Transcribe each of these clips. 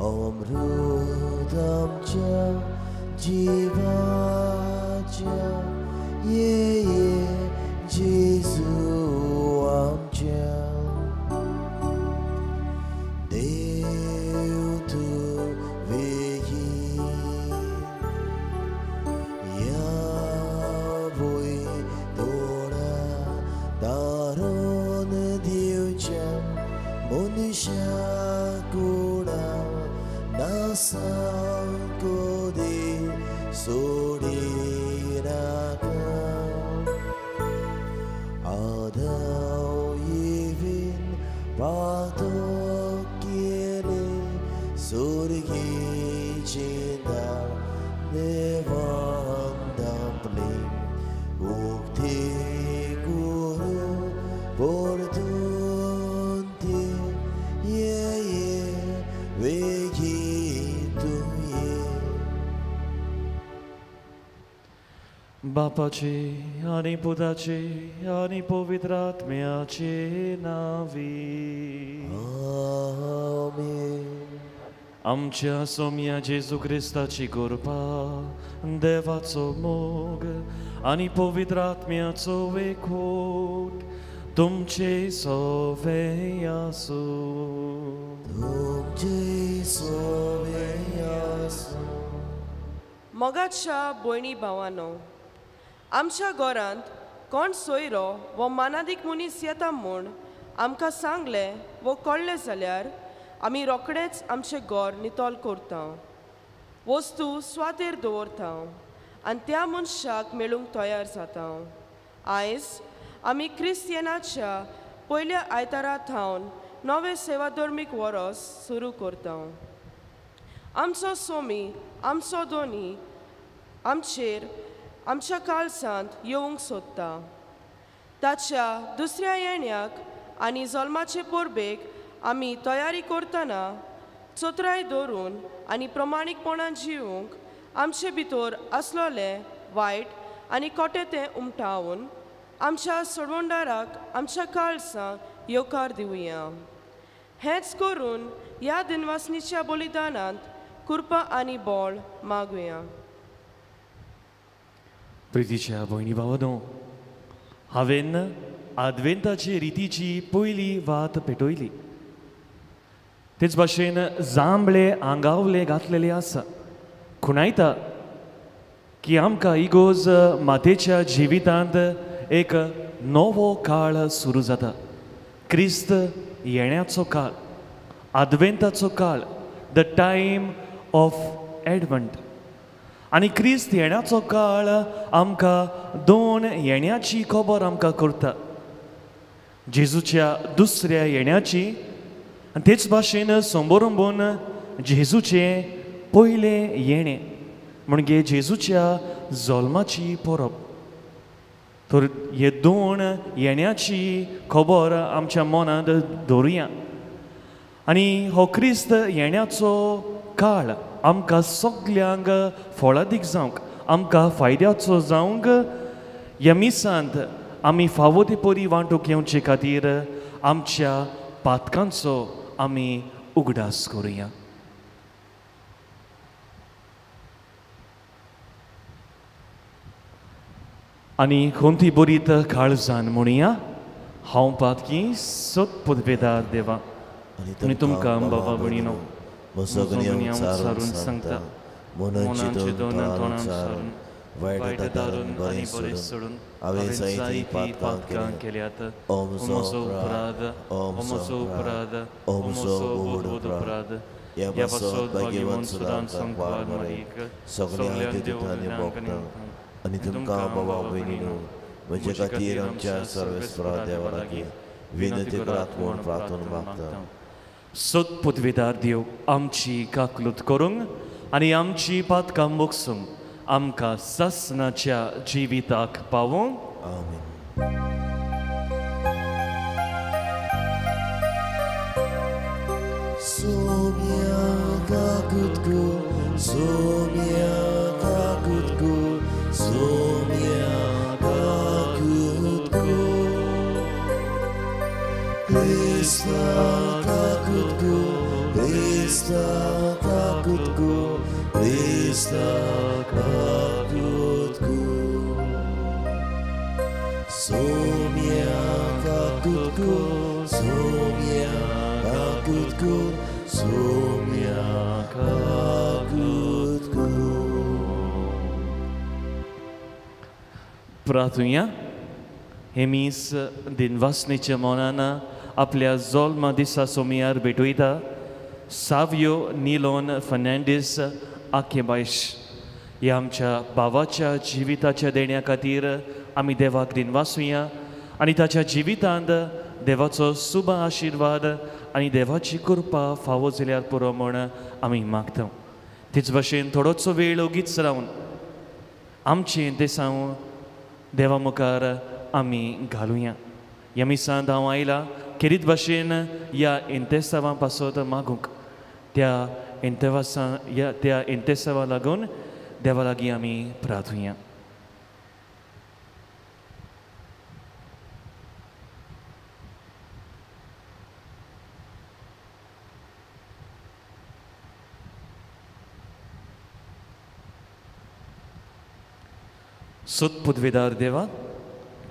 अमृत आमच्या जिवाच्या ये ये जेजू आमच्या देव तूं वेगीं ह्या भुंय तोडा दारून दिवच्या मनशा कुडा नासांको दे सोडिनाका आदाव येवीन पातक केले सुर्गी चिंता देवान दांपले उक्ती करू परतून ती ये ये वेगीं तूं ये. बापाची आनी पुताची आनी पवित्र आत्म्याची नांवी. आमेन. आमच्या सोम्या जेजू क्रिस्ताची कृपा, देवाचो मोग आनी पवित्र आत्म्याचो एकवट तुमचे सोवे आसूं. तुमचे सोवे आसूं. मोगाच्या भयणी भावानो, आमच्या घरांत कोण सोयरो वो मानादीक मनीस येता म्हूण आमकां सांगलें वो कळ्ळें जाल्यार आमी रोखडेच आमचें घर नितळ करता, वस्तू स्वातेर दवरता आनी त्या मनशाक मेळूंक तयार जाता. आयज आमी क्रिस्तियनाच्या पयल्या आयतारा थावन नवें सेवाधर्मीक वरस सुरू करता. आमचो सोमी, आमचो दोनी आमचेर आमच्या काळजांत येवंक सोदता. ताच्या दुसऱ्या येण्याक आनी जल्माचे परबेक आमी तयारी करतना चत्राय दवरून आनी प्रमाणीकपणान जिवंक आमचे भितर आसलोलें वायट आनी कोटे तें उमटावन आमच्या सोडवणदाराक आमच्या काळजां येवकार दिवया. हेंच करून ह्या दिनवासनीच्या बलिदानांत कृपा आनी बळ मागुया. प्रितीच्या भयणी भावानो, हांवें आदवेंताची रितीची पयली वात पेटयली. तेच भाशेन जांबळे आंगावले घातलेले आसा, खुणायता की आमकां इगोज मातेच्या जिवितांत एक नवो काळ सुरू जाता. क्रिस्त येण्याचो काळ, आदवेंताचो काळ, the time of advent. आनी क्रिस्त येण्याचो काळ आमकां दोन येण्याची खबर आमकां करता, जेजूच्या दुसऱ्या येण्याची आनी तेच भाशेन संबरंबून जेजूचें पयलें येणें म्हणजे जेजूच्या जल्माची परब. तर हे दोन येण्याची खबर आमच्या मनांत दवरुया आनी हो क्रिस्त येण्याचो काळ आमकां सगल्यांक फळादीक जावंक, आमकां फायद्याचो जावंक ह्या मिसांत आमी फावो ते परी वांटूंक येवचे खातीर आमच्या पातकांचो आमी उगडास करुया. आनी खंती बरीत काळजान म्हणया, हांव पातकी सत पुदवेदार देवा आनी तुमकां बाबा भयणीनो सारून सांगता, मनाचे दोन तोंडान सारून वायट दारून आनी बरें सोडून हांवें जायतीं पातकां केल्यात. म्हजो अपराध, म्हजो अपराध, म्हजो व्हड अपराध. ह्या पासत भाग्यवंत सुदान संकवार मारीक सगळ्या देवतांनी आनी तुमकां बाबा भयणीनो म्हजे खातीर आमच्या सर्वेस्परा देवा लागीं विनंती करात म्हूण प्रार्थना मागता. सत पुदवेदार देव आमची काकलूत करूंक आनी आमची पातकां मोगसूंक आमकां सासणाच्या जिविताक पावोवंक. आमेन. सोम्या काकूत कर, सोम्या काकूत कर, सोम्या काकूत कर, क्रिस्ता काकूत कर, क्रिस्ता kakutku, Krista kakutku. Somia kakutku, somia kakutku, somia kakutku. प्रार्थुया. हे मीस दिनवासनेच्या मनान आपल्या जोल्मा दिसा सोमियार भेटयता सावयो निलोन फर्नांडीस आखे बायश ह्या आमच्या भावाच्या जिविताच्या देण्या खातीर आमी देवाक दिनवासुया आनी ताच्या जिवितांत देवाचो सुबा आशिर्वाद आनी देवाची कृपा फावो जाल्यार पुरो म्हूण आमी मागता. तेच भाशेन थोडोचो वेळ ओगीच रावन आमचें देसांव देवा मुखार आमी घालुया. ह्या मिसांत हांव आयला खेरीत भाशेन ह्या इंतेसांवा पासत मागूंक त्या इंतेवासा ह्या त्या इंतेसांवा लागून देवा लागीं आमी प्रार्थुया. सोदपुदवेदार देवा,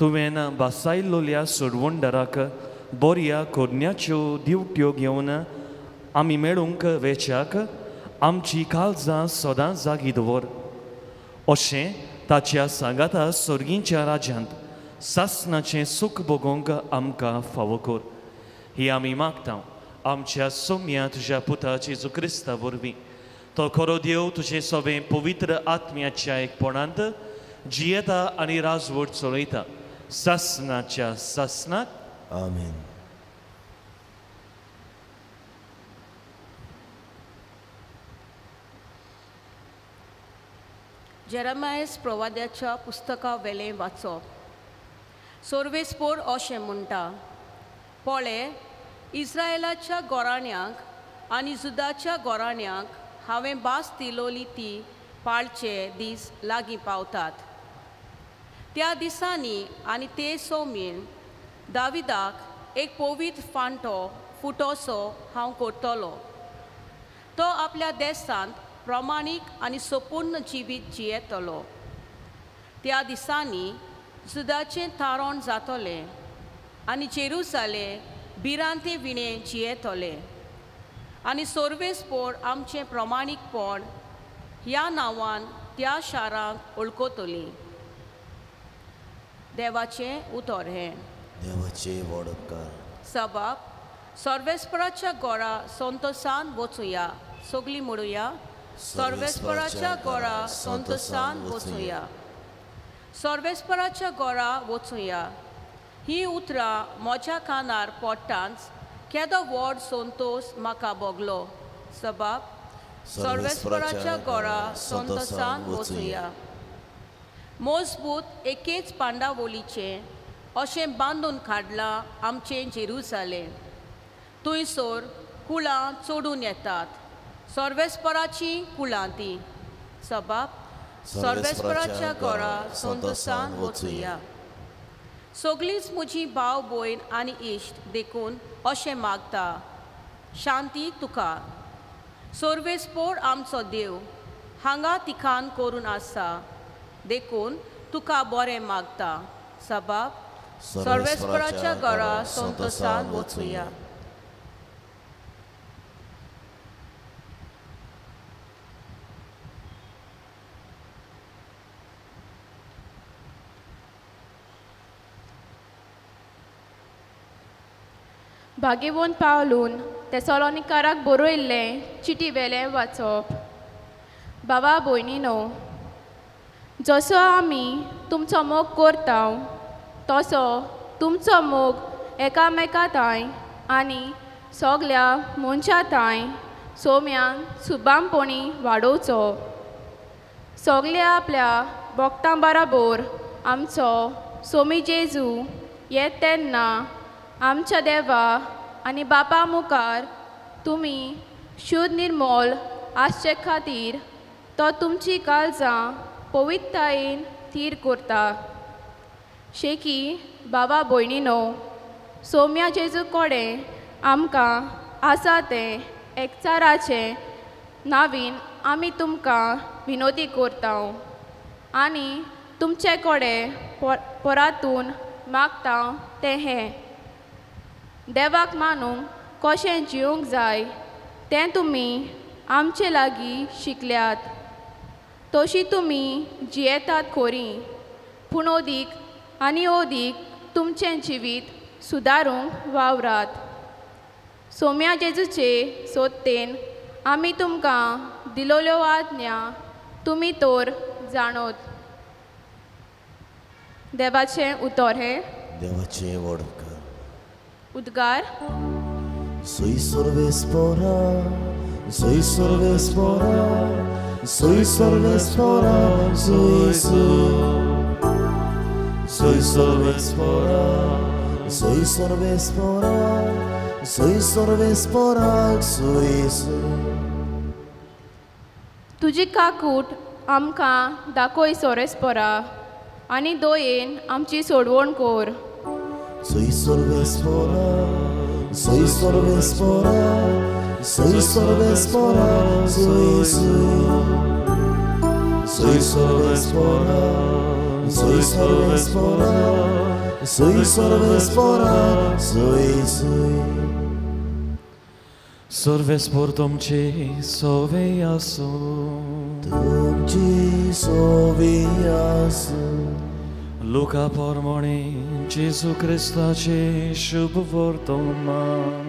तुवें बासायल्लोल्या सोडवणदाराक बोरया कोरन्याच्यो दिवट्यो घेवन आमी मेळूंक वेच्याक आमची काळजां सदां जागी दवर, अशें ताच्या सांगाता सर्गींच्या राज्यांत सासणाचें सूख भोगोवंक आमकां फावो कर. ही आमी मागता आमच्या सोम्या तुज्या पुता जेजू क्रिस्ता वरवीं. तो खरो देव तुजें सगळें पवित्र आत्म्याच्या एकपणांत जियेता आनी राजवट चलयता सासणाच्या सासणाक. आमेन. जेरेमायस प्रवाद्याच्या पुस्तका वेलें वाचप. सोर्वेस्पोर अशें म्हणटा, पळे इस्रायलाच्या गोराण्यांक आनी जुदाच्या गोराण्यांक हांवें भास दिलोली ती पाळचे दीस लागीं पावतात. त्या दिसांनी आनी ते सोमीन दाविदाक एक पवित्र फांटो फुटोसो हांव करतलो. तो आपल्या देशांत प्रमाणीक आनी सोपूर्ण जिवीत जियेतलो. त्या दिसांनी जुदाचें थारण जातलें आनी जेरुजाले भिरांते विणें जियेतले आनी सोर्वेस्पोर आमचें प्रमाणीकपण ह्या नांवान त्या शारांक वळखतलीं. देवाचें उतर हें. देवाचें व्हड उपकार. सबाब सर्वेस्पराच्या गोरा संतोसान वचुया. सगळीं म्हणुया, सर्वेस्पराच्या गोरा संतोसान वचुया. सर्वेस्पराच्या गोरा वचुया ही उतरां म्हज्या कानार पडटांच केदो व्हड संतोस म्हाका भोगलो. सबाब सर्वेस्पराच्या गोरा संतोसान वचुया. मजबूत एकेच पांडावोलीचें अशें बांदून काडलां आमचें जेरुजालें. थंयसर कुळां चडून येतात, सर्वेस्पराचीं कुळां तीं. सबाब सर्वेस्पराच्या गोरा संतोसान वचुया. सगळींच म्हजी भाव भयण आनी इश्ट देखून अशें मागता, शांती तुका. सर्वेस्पोर आमचो देव हांगा तिखान करून आसा, देखून तुका बरें मागता. सबाब सर्वेस्पराच्या घरा संतोसान वचुया. भाग्यवंत पावलून तेसोलोनिकाराक बरयल्लें चिटी वेलें वाचप. बाबा भयणीनो, जसो आमी तुमचो मोग करता तसो तुमचो मोग एकामेका थांय आनी सगल्या मनशां थांय सोम्यान सुबामपणी वाडोवचो. सगल्या आपल्या भक्तां बराबर आमचो सोमी जेजू येत तेन्ना आमच्या देवा आनी बापा मुखार तुमी शुद्ध निर्मोल आसचे खातीर तो तुमची काळजां पवित्रतायेन थीर करता. शेकी बाबा भयणीनो, सोम्या जेजू कडेन आमकां आसा तें एकचाराचें नावीन आमी तुमकां विनोदी करता आनी तुमचे कडेन परातून मागता तें हें देवाक मानूंक कशें जिवंक जाय तें तुमी आमचे लागीं शिकल्यात तशी तुमी जियेतात खोरी पूण अदीक आनी अदीक तुमचें जिवीत सुदारूंक वावरात. सोम्या जेजूचे सोदतेन आमी तुमकां दिलोल्यो आज्ञा तुमी तर जाणोत. देवाचें उतर हें देवाचें व्हड उपकार. उद्गार. Soy sorvespora, soy sorvespora, soy sorvespora, soy soy sorvespora, soy sorvespora, soy sorvespora, soy. तुजी काकूट आमकां दाखय सोरेस्पोरा आनी दोयेन आमची सोडवण कोर. Soy sorvespora, soy sorvespora, soy sorvespora, soy soy sorvespora, soy sorvespora, soy sorvespora, soy soy. Sorvespor तुमचे सोवे आसूं, तुमचे सोवे आसूं. लुका प्रमाणे जेजू क्रिस्ताचे शुभ वर्तमान.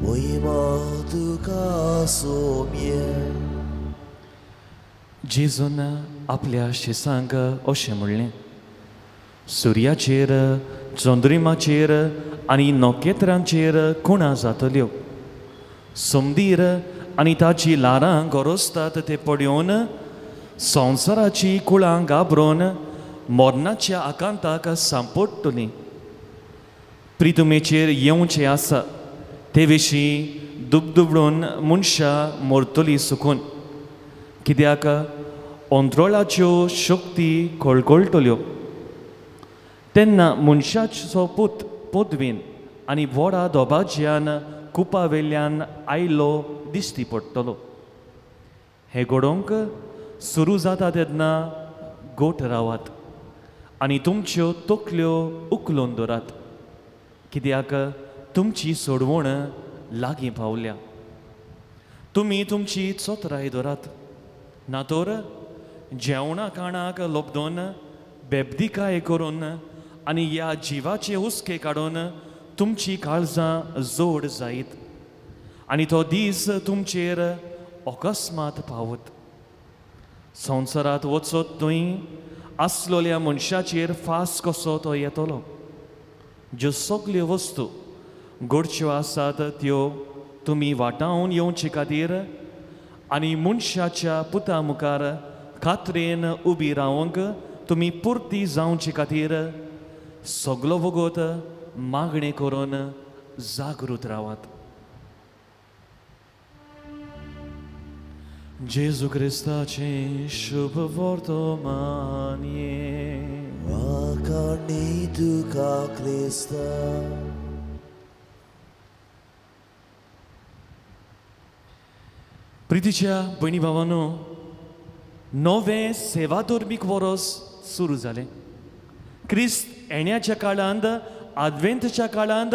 मोहिमा तुका सोम्ये. जेजून आपल्या शिसांक अशें म्हणलें, सुर्याचेर चंद्रिमाचेर आनी नखेत्रांचेर खुणा जातल्यो. समदीर आनी ताची ल्हारां गरजतात ते पळोवन संवसाराची कुळां घाबरून मरणाच्या आकांताक सांपडटलीं. प्रितुमेचेर येवचें आसा ते विशीं दुबदुबडून मनशां मरतलीं सुकून, कित्याक अंतरोळाच्यो शक्ती कळकळटल्यो. तेन्ना मनशाचो पूत पदवीन आनी व्हडा दबाज्यान कुपा वेल्यान आयलो दिश्टी पडटलो. हें घडोवंक सुरू जाता तेन्ना गोठ रावात आनी तुमच्यो तकल्यो उखलून दवरात, कित्याक तुमची सोडवण लागीं पावल्या. तुमी तुमची चोत्राय दवरात, ना तर जेवणा खाणाक लोबदून बेबदिकाय करून आनी ह्या जिवाचे हुस्के काडून तुमची काळजां जोड जायत आनी तो दीस तुमचेर अकस्मात पावत. संवसारांत वचत थंय आसलोल्या मनशाचेर फास कसो तो येतलो. ज्यो सगल्यो वस्तू घडच्यो आसात त्यो तुमी वाटावन येवचे खातीर आनी मनशाच्या पुता मुखार खात्रेन उबी रावंक तुमी पुर्ती जावचे खातीर सगलो वगत मागणें करून जागृत रावात. जेजू क्रिस्ताचें शुभ वर्तमान. वाखाणी तुका क्रिस्ता. प्रितीच्या भयणी भावानो, नवें सेवाधर्मीक वरस सुरू जालें. क्रिस्त येण्याच्या काळांत, आदवेंतच्या काळांत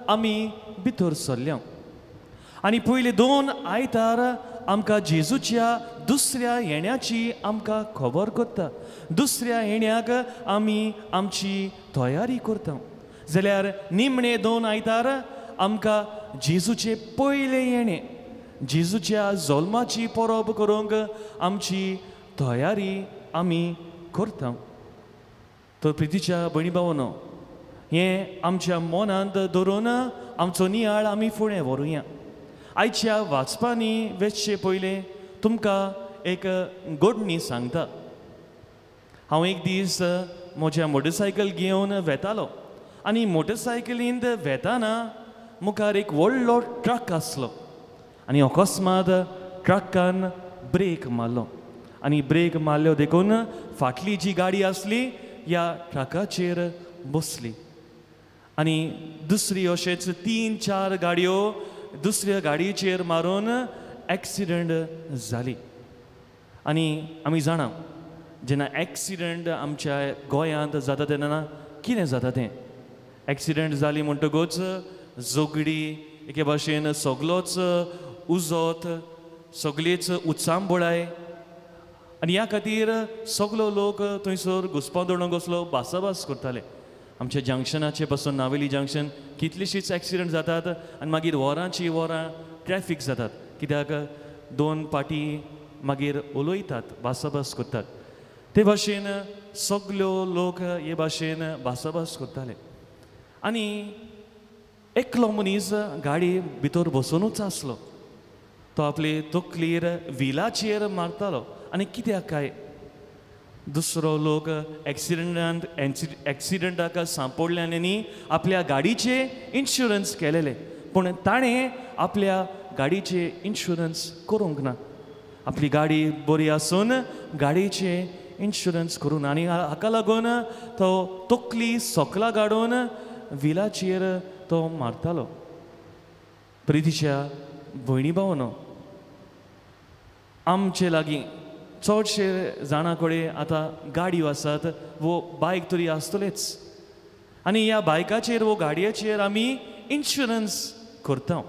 आमी भितर सरल्या आनी पयले दोन आयतार आमकां जेजूच्या दुसऱ्या येण्याची आमकां खबर करता. दुसऱ्या येण्याक आमी आमची तयारी करता. जाल्यार निमणे दोन आयतार आमकां जेजूचे पयले येणें, जेजूच्या जल्माची परब करूंक आमची तयारी आमी करता. तर प्रितीच्या भयणी भावानो, हें आमच्या मनांत धरून आमचो नियाळ आमी फुडें व्हरुया. आयच्या वाचपांनी वेचचे पयलें तुमकां एक घडणी सांगता. हांव एक दीस म्हज्या मोटरसायकल घेवन वेतालो आनी मोटरसायकलींत वेताना मुखार एक व्हडलो ट्रक आसलो आनी अकस्मात ट्रकान ब्रेक मारलो आनी ब्रेक मारल्यो देखून फाटली जी गाडी आसली ह्या ट्रकाचेर बसली आनी दुसरी अशेच 3-4 गाडयो दुसऱ्या गाडयेचेर मारून एक्सिडंट जाली. आनी आमी जाणा जेन्ना एक्सिडंट आमच्या गोंयांत जाता तेन्ना कितें जाता तें. एक्सिडंट जाली म्हणटकूच झगडी एके भाशेन सगलोच उजोत, सगळीच उचांबळाय आनी ह्या खातीर सगलो लोक थंयसर घुसपादोणो कसलो भासाभास करताले. आमच्या जंक्शनाचे पासून नावेली जंक्शन कितलीशीच एक्सिडंट जातात आनी मागीर वरांची वरां ट्रॅफीक जातात, कित्याक दोन पाटी मागीर उलयतात, भासाभास करतात. ते भाशेन सगल्यो लोक हे भाशेन भासाभास करताले. आनी एकलो मनीस गाडी भितर बसुनूच आसलो, तो आपले तकलीर व्हिलाचेर मारतालो. आनी कित्याक काय दुसरो लोक एक्सिडंटांत एक्सिडंटाक सांपडल्यान न्ही आपल्या गाडीचे इन्शुरन्स केलेले, पूण ताणें आपल्या गाडीचे इन्शुरन्स करूंक ना. आपली गाडी बरी आसून गाडयेचे इन्शुरन्स करून आनी हाका लागून तो तकली सकला काडून व्हिलाचेर तो मारतालो. प्रितीच्या भयणी भावनो, आमचे लागीं चडशे जाणां कडेन आतां गाडयो आसात वो बायक तरी आसतलेच, आनी ह्या बायकाचेर वो गाडयेचेर आमी इन्शुरन्स करता.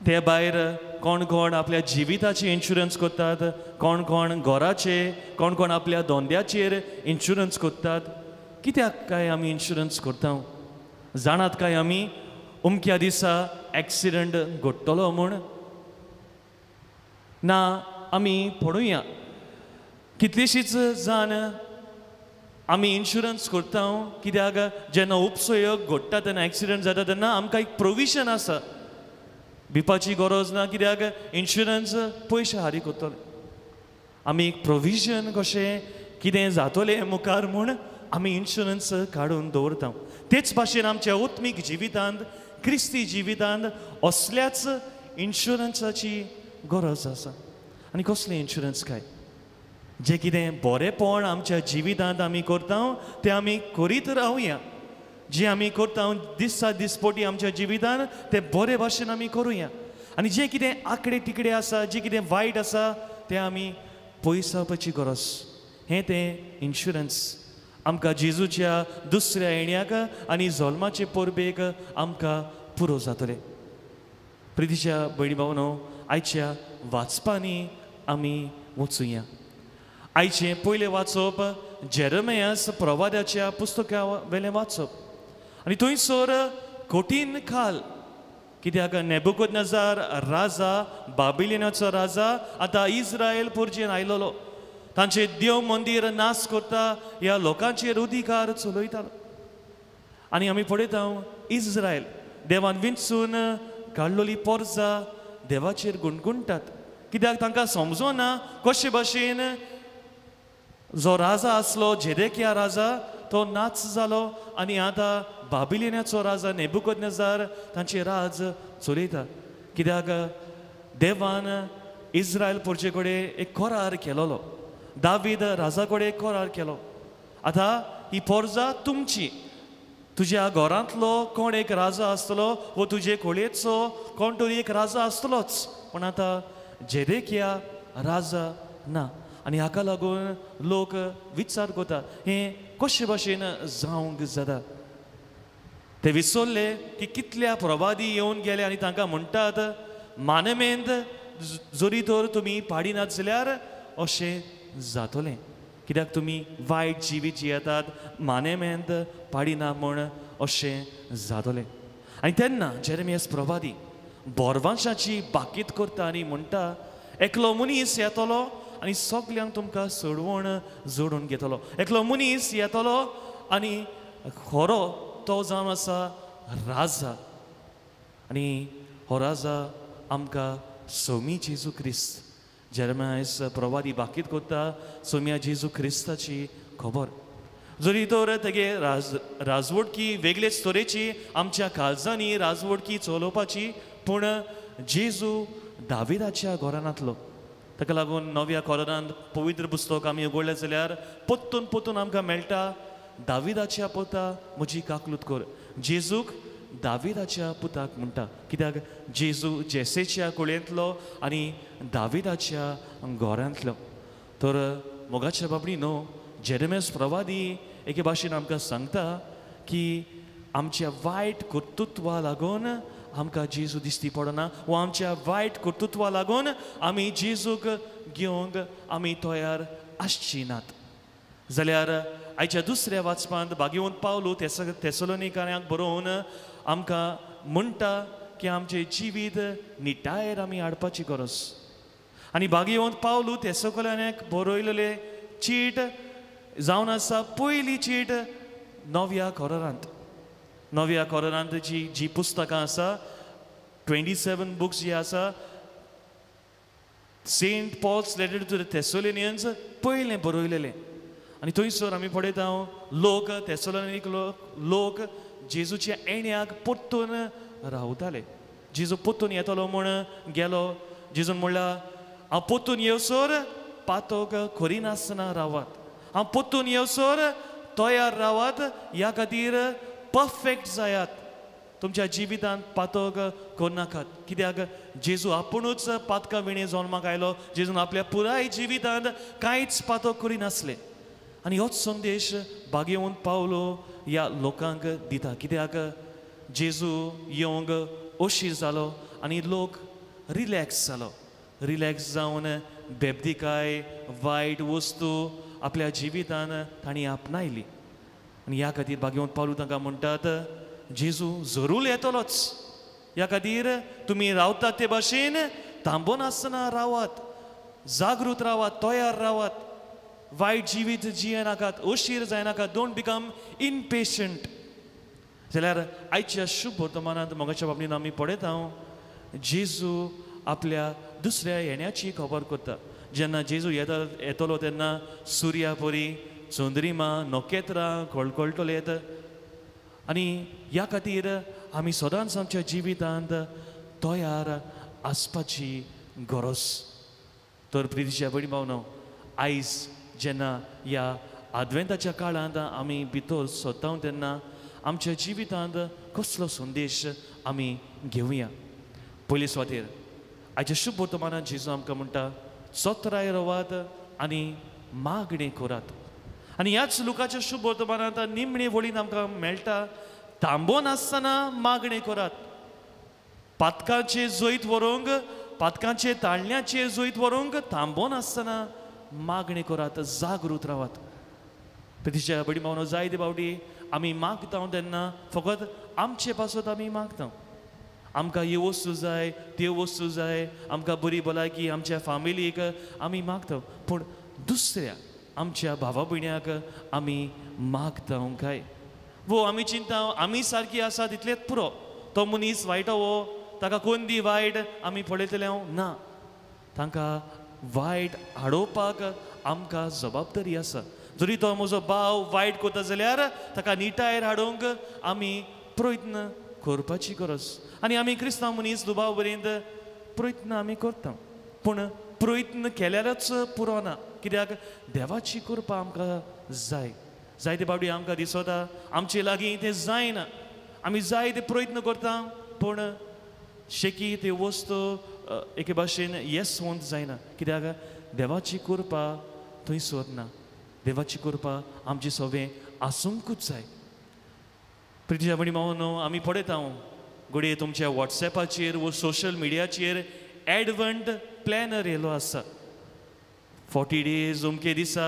ते भायर कोण कोण आपल्या जिविताचे इन्शुरन्स करतात, कोण कोण घराचे, कोण कोण आपल्या धंद्याचेर इन्शुरन्स करतात. कित्याक काय आमी इन्शुरन्स करता? जाणात काय आमी अमक्या दिसा एक्सिडंट घडटलो म्हूण? ना, आमी पळोवया कितलीशीच जाण आमी इन्शुरन्स करता कित्याक जेन्ना उपसयोग घडटा तेन्ना एक्सिडंट जाता तेन्ना आमकां एक प्रोविजन आसा, भिवपाची गरज ना, कित्याक इन्शुरन्स पयशे हारी करतले. आमी एक प्रोविजन कशें कितें जातलें मुखार म्हूण आमी इन्शुरन्स काडून दवरता. तेच भाशेन आमच्या आत्मीक जिवितांत, क्रिस्ती जिवितांत असल्याच इन्शुरन्साची गरज आसा. आनी कसलें इन्शुरन्स काय? जें कितें बरेंपण आमच्या जिवितांत आमी करता तें आमी करीत रावया. जें आमी करता दिसा दिसपटी आमच्या जिवितांत तें बरे भाशेन आमी करुया, आनी जें कितें आकडे तिकडे आसा, जें कितें वायट आसा तें आमी पयसावपाची गरज. हें तें इन्शुरन्स आमकां जेजूच्या दुसऱ्या येण्याक आनी जल्माचे परबेक आमकां पुरो जातलें. प्रितीच्या भयणी भावनो, आयच्या वाचपांनी आमी वचुया. आयचें पयलें वाचप जेरेमियास प्रवाद्याच्या पुस्तका वेलें वाचप, आनी थंयसर कठीण काल, कित्याक नेबुकदनेझर राजा, बाबिलिनाचो राजा आतां इस्रायल पुर्जेन आयलोलो, तांचे देव मंदीर नाश करता, ह्या लोकांचेर अधिकार चलयतालो. आनी आमी पळयता इस्रायल देवान विंचून काडलोली पोरजा देवाचेर गुणगुणटात, कित्याक तांकां समजना कशे भाशेन जो राजा आसलो जेदेकिया राजा तो नाच जालो आनी आतां बाबिलिनाचो राजा नेबुकदनेझर तांचे राज चलयता. कित्याक देवान इस्रायल पोरचे कडेन एक करार केलोलो, दावीद राजा कडेन एक करार केलो, आतां ही पोरजा तुमची, तुज्या घरांतलो कोण एक राजा आसतलो वो तुजे कोळयेचो कोण तरी एक राजा आसतलोच, पूण आतां जेदेकिया राजा ना. आनी हाका लागून लोक विचार करता हें कशे भाशेन जावंक जाता. ते विसरले की कितल्या प्रवादी येवन गेले आनी तांकां म्हणटात मानमेंत जरी तर तुमी पाडिनात जाल्यार अशें जातलें, कित्याक तुमी वायट जिवीत जियेतात, मानेमेंत पाडिना म्हूण अशें जातलें. आनी तेन्ना जेरेमियास प्रवादी बोरवांशाची बाकीत करता आनी म्हणटा एकलो मनीस येतलो आनी सगल्यांक तुमकां सोडवण जोडून घेतलो, एकलो मनीस येतलो आनी खरो तो जावन आसा राजा, आनी हो राजा आमकां सोमी जेजू क्रिस्त. जेरेमियास प्रवादी बाकीत करता सोम्या जेजू क्रिस्ताची खबर. जरी तर तेगे राजवटकी वेगळेच तरेची आमच्या काळजांनी राजवटकी चलोवपाची, पूण जेजू दाविदाच्या घरानांतलो, ताका लागून नव्या कोरांत पवित्र पुस्तक आमी उगडलें जाल्यार परतून परतून आमकां मेळटा दाविदाच्या पोता म्हजी काकलूत कर. जेजूक दाविदाच्या पुताक म्हणटा. कित्याक जेजू जेसेच्या कुळयेंतलो आनी दाविदाच्या घरांतलो. तर मोगाच्या बाबडी न्हू, जेरेमियास प्रवादी एके भाशेन आमकां सांगता की आमच्या वायट कर्तृत्वा लागून आमकां जेजू दिश्टी पडना वा आमच्या वायट कर्तृत्वा लागून आमी जेजूक घेवंक आमी तयार आसची नात. जाल्यार आयच्या दुसऱ्या वाचपांत भाग्यवंत पावलो थेसलोनिकाऱ्यांक बरोवन आमकां म्हणटा की आमचें जिवीत निटायेर आमी हाडपाची गरज. आनी भाग्यवंत पावलो थेसलोनिकाऱ्यांक बरयलेले चीट जावन आसा पयली चीट नव्या कोरारांत. नव्या कोरारांत जी जी पुस्तकां आसा 27 बुक्स जी आसा, Saint Paul's letter to the Thessalonians पयलें बरयलेलें. आनी थंयसर आमी पळयता लोक थेसलोनिक लोक जेजूच्या येण्याक परतून रावताले. जेजू परतून येतलो म्हूण गेलो. जेजून म्हणल्यार हांव परतून येवसर पातोक करिनासतना रावात, हांव परतून येवसर तयार रावात, ह्या खातीर परफेक्ट जायात, तुमच्या जिवितांत पातक करनाकात. कित्याक जेजू आपुणूच पातका विणे जल्माक आयलो. जेजून आपल्या पुराय जिवितांत कांयच पातक करिनासलें. आनी होच संदेश भाग्यवंत पावलो ह्या लोकांक दिता. कित्याक जेजू येवंक अशीर जालो आनी लोक रिलॅक्स जालो. रिलॅक्स जावन बेबदिकाय वायट वस्तू आपल्या जिवितान तांणी आपणायली. आनी ह्या खातीर भाग्यवंत पावलो तांकां म्हणटात जेजू जरूर येतलोच, ह्या खातीर तुमी रावतात ते भाशेन थांबोनासतना रावात, जागृत रावात, तयार रावात, वायट जिवीत जियेनाकात, अशीर जायनाकात, don't become impatient. जाल्यार आयच्या शुभ वर्तमानांत मोगाच्या बाबतींत आमी पळयता जेजू आपल्या दुसऱ्या येण्याची खबर करता. जेन्ना जेजू येतलो तेन्ना सुर्या परी चंद्रिमा नखेत्रां कळकळटले येता. आनी ह्या खातीर आमी सदांच आमच्या जिवितांत तयार आसपाची गरज. तर प्रितीच्या भयणी भावनो, आयज जेन्ना ह्या आदवेंताच्या काळांत आमी भितर सोदता तेन्ना आमच्या जिवितांत कसलो संदेश आमी घेवया. पयले सुवातेर आयच्या शुभ वर्तमानांत जेजू आमकां म्हणटा चतराय रवात आनी मागणें करात. आनी ह्याच लुकाच्या शुभ वर्तमानांत निमणे वळीन आमकां मेळटा थांबोनासतना मागणें करात. पातकांचें जैत व्हरूंक, पातकांचें ताळण्याचें जैत व्हरूंक थांबोनासतना मागणें करात, जागृत रावात. तिच्या बडी भावनो, जायते फावटी आमी मागता तेन्ना फकत आमचे पासत आमी मागता, आमकां ही वस्तू जाय, त्यो वस्तू जाय, आमकां बरी भलायकी, आमच्या फामिलीक आमी मागता. पूण दुसऱ्या आमच्या भावा भयण्याक आमी मागता काय वो आमी चिंता आमी सारकी आसा तितलेंच पुरो, तो मनीस वायट हो, ताका कोण दी वायट आमी पळयतले हांव ना. तांकां वायट हाडोवपाक आमकां जबाबदारी आसा. जरी तो म्हजो भाव वायट करता जाल्यार ताका निटायर हाडूंक आमी प्रयत्न करपाची गरज. आनी आमी क्रिस्तांव मनीस दुबाव पर्यंत प्रयत्न आमी करता, पूण प्रयत्न केल्यारच पुरो ना. कित्याक देवाची कृपा आमकां जाय. जायते फावटी आमकां दिसता आमचे लागीं तें जायना, आमी जायते प्रयत्न करता पूण शेकी त्यो वस्तू एके भाशेन येसवंत जायना. कित्याक देवाची कृपा थंय सोदना. देवाची कृपा आमची सगळें आसूंकूच जाय. प्रितीच्या भयणी भावनो, आमी पळयता घडये तुमच्या वॉट्सॅपाचेर वो सोशल मिडियाचेर एडवंट प्लॅनर येयलो आसा. 40 डेज अमके दिसा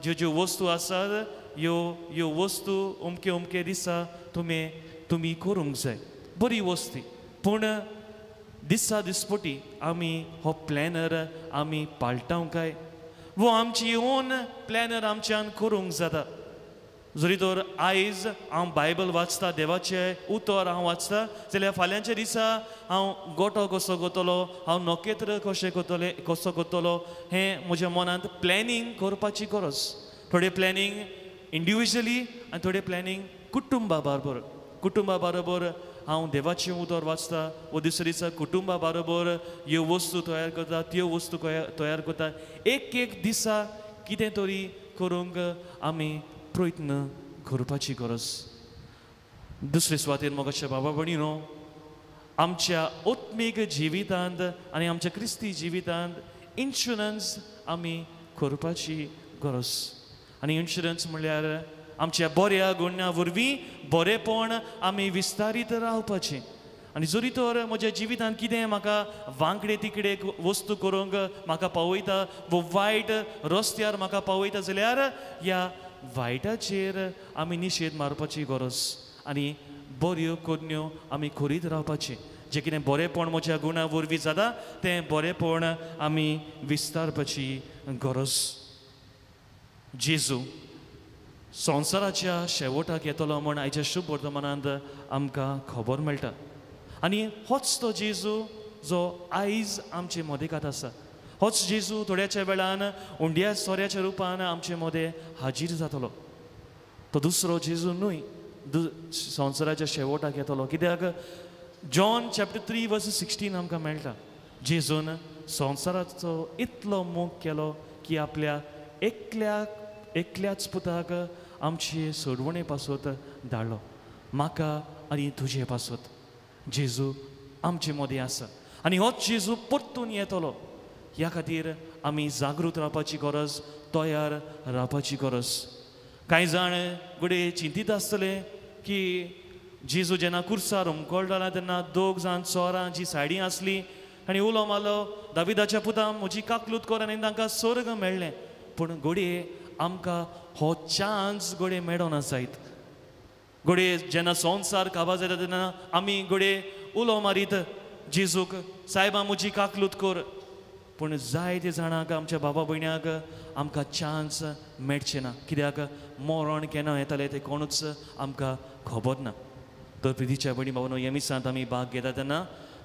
ज्यो ज्यो वस्तू आसात ह्यो ह्यो वस्तू अमके अमके दिसा तुमी करूंक जाय. बरी वस्ती, पूण दिसा दिसपटी आमी हो प्लॅनर आमी पाळटा काय वो आमची ओन प्लॅनर आमच्यान करूंक जाता. जरी तर आयज हांव बायबल वाचता, देवाचें उतर हांव वाचता, जाल्यार फाल्यांच्या दिसा हांव गोटो कसो करतलो, हांव नखेत्र कशें करतलें, कसो करतलो हें म्हज्या मनांत प्लॅनिंग करपाची गरज. थोडें प्लॅनिंग इंडिविज्युअली आनी थोडें प्लॅनिंग कुटुंबा बरोबर. कुटुंबा बरोबर हांव देवाचें उतर वाचता वो दुसरे दिसा कुटुंबा बरोबर ह्यो वस्तू तयार करता, त्यो वस्तू तयार करता. एक एक दिसा कितें तरी करूंक आमी प्रयत्न करपाची गरज. दुसरे सुवातेर मोगाच्या बाबा भयणीनो, आमच्या आत्मीक जिवितांत आनी आमच्या क्रिस्ती जिवितांत इन्शुरन्स आमी करपाची गरज. आनी इन्शुरन्स म्हणल्यार आमच्या बऱ्या गुणा वरवीं बरेपण आमी विस्तारीत रावपाचें. आनी जरी तर म्हज्या जिवितांत कितें म्हाका वांकडे तिकडे वस्तू करूंक म्हाका पावयता वो वायट रस्त्यार म्हाका पावयता जाल्यार ह्या वायटाचेर आमी निशेध मारपाची गरज आनी बऱ्यो करण्यो आमी करीत रावपाचें. जें कितें बरेपण म्हज्या गुणा वरवीं जाता तें बरेपण आमी विस्तारपाची गरज. जेजू संवसाराच्या शेवटाक येतलो म्हूण आयच्या शुभ वर्तमानांत आमकां खबर मेळटा. आनी होच तो जेजू जो आयज आमचे मदेकात आसा, होच जेजू थोड्याच्या वेळान उंड्या सोऱ्याच्या रुपान आमचे मदें हाजीर जातलो. तो दुसरो जेजू न्हय संवसाराच्या शेवटाक येतलो. कित्याक जॉन चॅप्टर 3 वर्स 16 आमकां मेळटा, जेजून संवसाराचो इतलो मोग केलो की आपल्या एकल्याच पुताक आमचे सोडवणे पासत धाडलो, म्हाका आनी तुजे पासत. जेजू आमचे मदें आसा आनी होच जेजू परतून येतलो. ह्या खातीर आमी जागृत रावपाची गरज, तयार रावपाची गरज. कांय जाण घडये चिंतीत आसतले की जेजू जेन्ना कुर्सार हुमकळटालो तेन्ना दोग जाण चोरां जी सायडीन आसली आनी उलो मारलो, दाविदाच्या पुता म्हजी काकलूत कर, आनी तांकां स्वर्ग मेळ्ळें. पूण घडये आमकां हो चान्स घडये मेळना जायत. घडये जेन्ना संवसार काबार जाता तेन्ना आमी घडये उलो मारीत जेजूक, सायबा म्हजी काकलूत कर. पूण जायते जाणांक आमच्या बाबा भयण्यांक आमकां चान्स मेळचें ना. कित्याक मरण केन्ना येतलें तें कोणूच आमकां खबर ना. तर प्रितीच्या भयणी बाबांनो, ह्या मिसांत आमी भाग घेता तेन्ना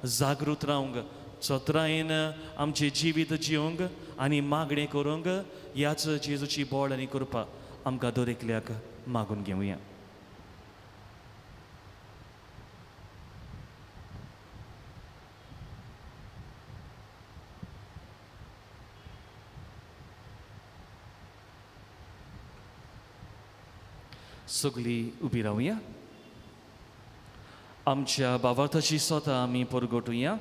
जागृत रावंक, चतुरायेन आमचें जिवीत जिवंक आनी मागणें करूंक ह्याच जेजूची बोळ आनी कृपा आमकां दर एकल्याक मागून घेवया. सगळीं उबी रावया. आमच्या बाबार्थाची स्वता आमी परगटुया.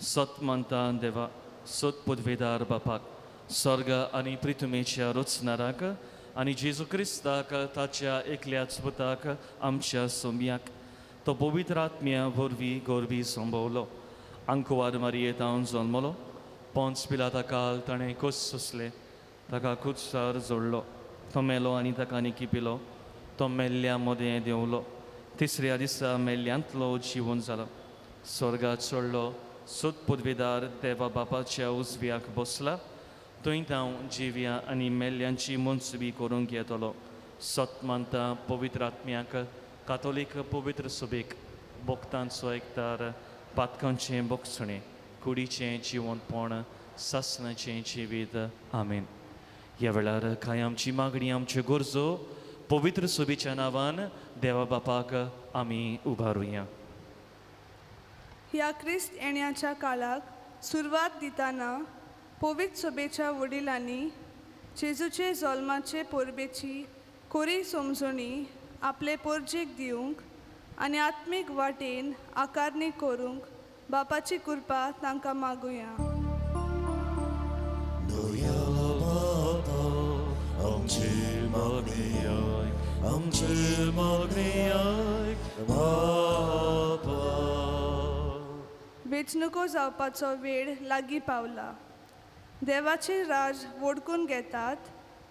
सत मानता देवा, सत पदवेदार बापाक, स्वर्ग आनी प्रिथुमेच्या रचणाराक आनी जेजू क्रिस्ताक ताच्या एकल्याच पुताक आमच्या सोम्याक, तो पवित्र आत्म्या वरवीं गोरवी संभवलो, आंकवार मारयेतावन जल्मलो, पोंच पिलाता काल ताणें कोस सोंसले, ताका खुदसार जोडलो, तो मेलो आनी ताका निकी पिलो, तो मेल्ल्या मदें देंवलो, तिसऱ्या दिसा मेल्ल्यांतलो जिवन जालो, स्वर्गात चडलो, सत पदवेदार देवा बापाच्या उजव्याक बसला, थंय हांव जिव्या आनी मेल्ल्यांची मनसुबी करूंक येतलो. सत मानता पवित्र आत्म्याक, कातोलीक पवित्र सभेक, भक्तांचो एकतार, पातकांचें बोगसणें, कुडीचें जिवनपण, सासणाचें जिवीत. आमेन. ह्या वेळार कांय आमची मागणी, आमच्यो गरजो पवित्र सभेच्या नांवान देवा बापाक आमी उबारुया. ह्या क्रिस्त येण्याच्या काळाक सुरवात दिताना पवित्र सभेच्या वडिलांनी जेजूचे जल्माचे परबेची कोरी समजणी आपले पोरजेक दिवंक आनी आत्मीक वाटेन आकारणी करूंक बापाची कृपा तांकां मागुया. वेंचणुको जावपाचो वेळ लागीं पावला. देवाचें राज वोडकून घेतात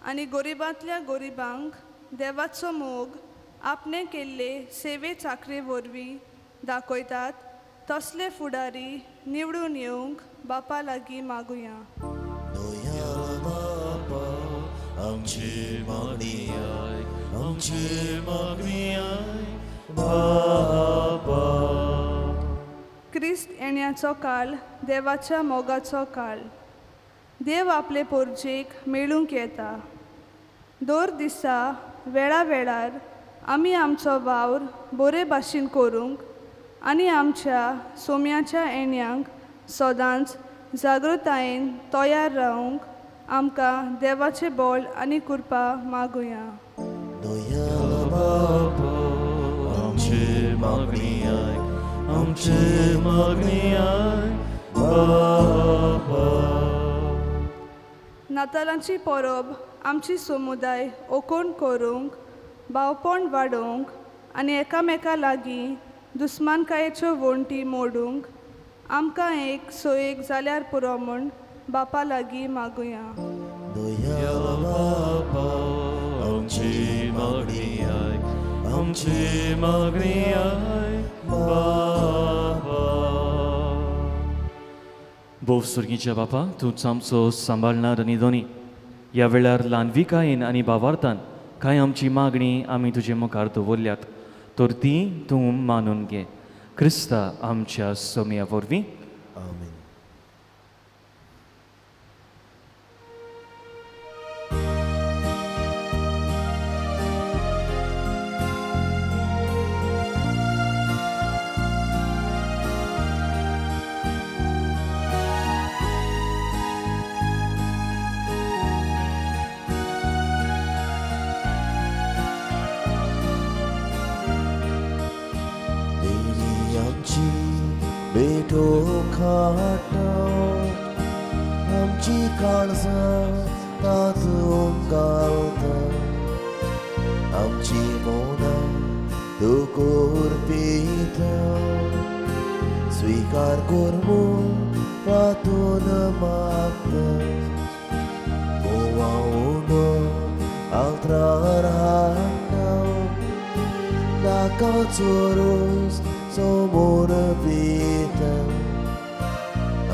आनी गरिबांतल्या गरिबांक देवाचो मोग आपणे केल्ले सेवे चाकरे वरवीं दाखयतात तसले फुडारी निवडून येवंक बापा लागीं मागुया. क्रिस्त येण्याचो काळ देवाच्या मोगाचो काळ. देव आपले पोरजेक मेळूंक येता. दर दिसा वेळा वेळार आमी आमचो वावर बरे भाशेन करूंक आनी आमच्या सोम्याच्या येण्यांक सदांच जागृतायेन तयार रावंक आमकां देवाचें बळ आनी कृपा मागुया. आमचे मागणी आयक, आमची मागणी आयक बापा. नातालांची परब आमची समुदाय ओकोण करूंक, भावपण वाडोवंक आनी एकामेका लागीं दुस्मानकायेच्यो वण्टी मोडूंक आमकां एक सोयेक जाल्यार पुरो म्हूण बापा लागीं मागुया. दयाळ बापा आमची मागणी आयक, आमची मागणी आयक बापा. भोव सुर्गीच्या बापा, तूंच आमचो सांबाळणार आनी दोनी ह्या वेळार ल्हानविकायेन आनी भावार्थान कांय आमची मागणी आमी तुजे मुखार दवरल्यात, तर ती तूं मानून घे. क्रिस्ता आमच्या सोम्या वरवीं. आमेन. आमची काळजां तातूंत घालता, आमची मनां तूं कोरपिता, स्विकार कर म्हूण तातूंत मागता. गोवा उंडो आल्त्रार हाडटा, नाकाचो रोस समोर पिता,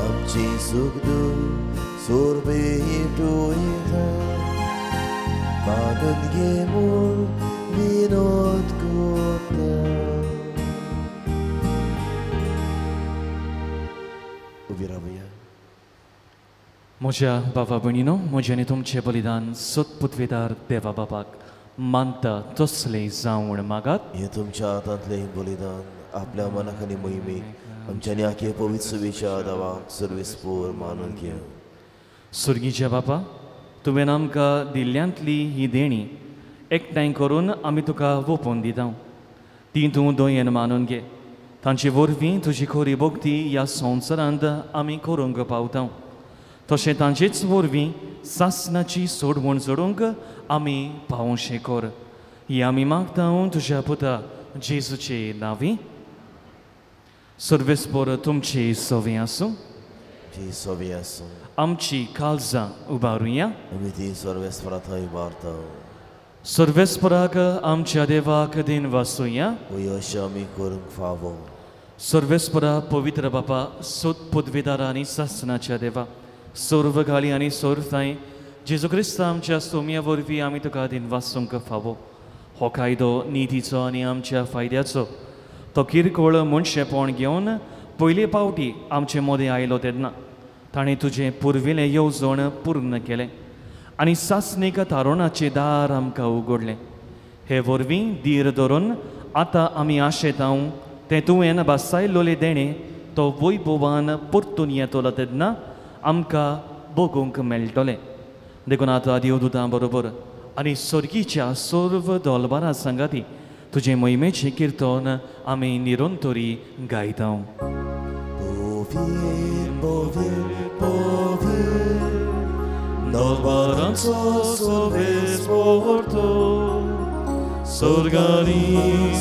आमची सुख दूख सोर भेटोयता, मानून घे म्हूण विनोद करता. उबी रावया. म्हज्या बाबा भयणीनो, म्हजें आनी तुमचें बलिदान सतपुतवेदार देवा बाबाक मानता तसलें जावण मागात. हें तुमच्या हातांतलें बलिदान आपल्या मनाक आनी मोहिमेक आमच्या आखे पवित्र सुवेच्या देवाक सर्वेस्पोर मानून घे. सुर्गीच्या बापा, तुवें आमकां दिल्ल्यांतली ही देणी एकठांय करून आमी तुका वोपोवन दिता, ती तूं दयेन मानून घे. तांचे वरवीं तुजी खरी भक्ती ह्या संवसारांत आमी करूंक पावता, तशें तांचेच वरवीं सासणाची सोडवण जोडूंक आमी पावोवशें कर. ही आमी मागता तुज्या पुता जेजूचे नांवी. सर्वेस्पोर तुमची सवी आसूं. सवी आसूं. आमची काळजां उबारुया. आमी ती सर्वेस्परा थंय उबारता. सर्वेस्पराक आमच्या देवाक दिन वासुया. अशें आमी करूंक फावो. सर्वेस्परा पवित्र बापा, सोद पदवेदारा आनी सासणाच्या देवा, सर्व गाली आनी सर्व थांय जेजू क्रिस्ता आमच्या सोम्या वरवीं आमी तुका दिन वासूंक फावो. हो कायदो नितीचो आनी आमच्या फायद्याचो, तो किरकोळ मनशेपण घेवन पयले पावटी आमचे मदें आयलो तेन्ना ताणें तुजें पुर्विलें येवजण पूर्ण केलें आनी सासणीक तारुणाचें दार आमकां उगडलें. हे वरवीं धीर धरून आतां आमी आशेतांव तें तुवें भासायलोलें देणें तो वैभवान परतून येतलो तेन्ना आमकां बगूंक मेळटलें. देखून आतां देवदूतां बरोबर आनी सर्गीच्या सर्व दोलबारा सांगाती तुजें मोहिमेचें किर्तन आमी निरंतरी गायता. दरबारांचो सोबेस पोर्तो स्वर्गानी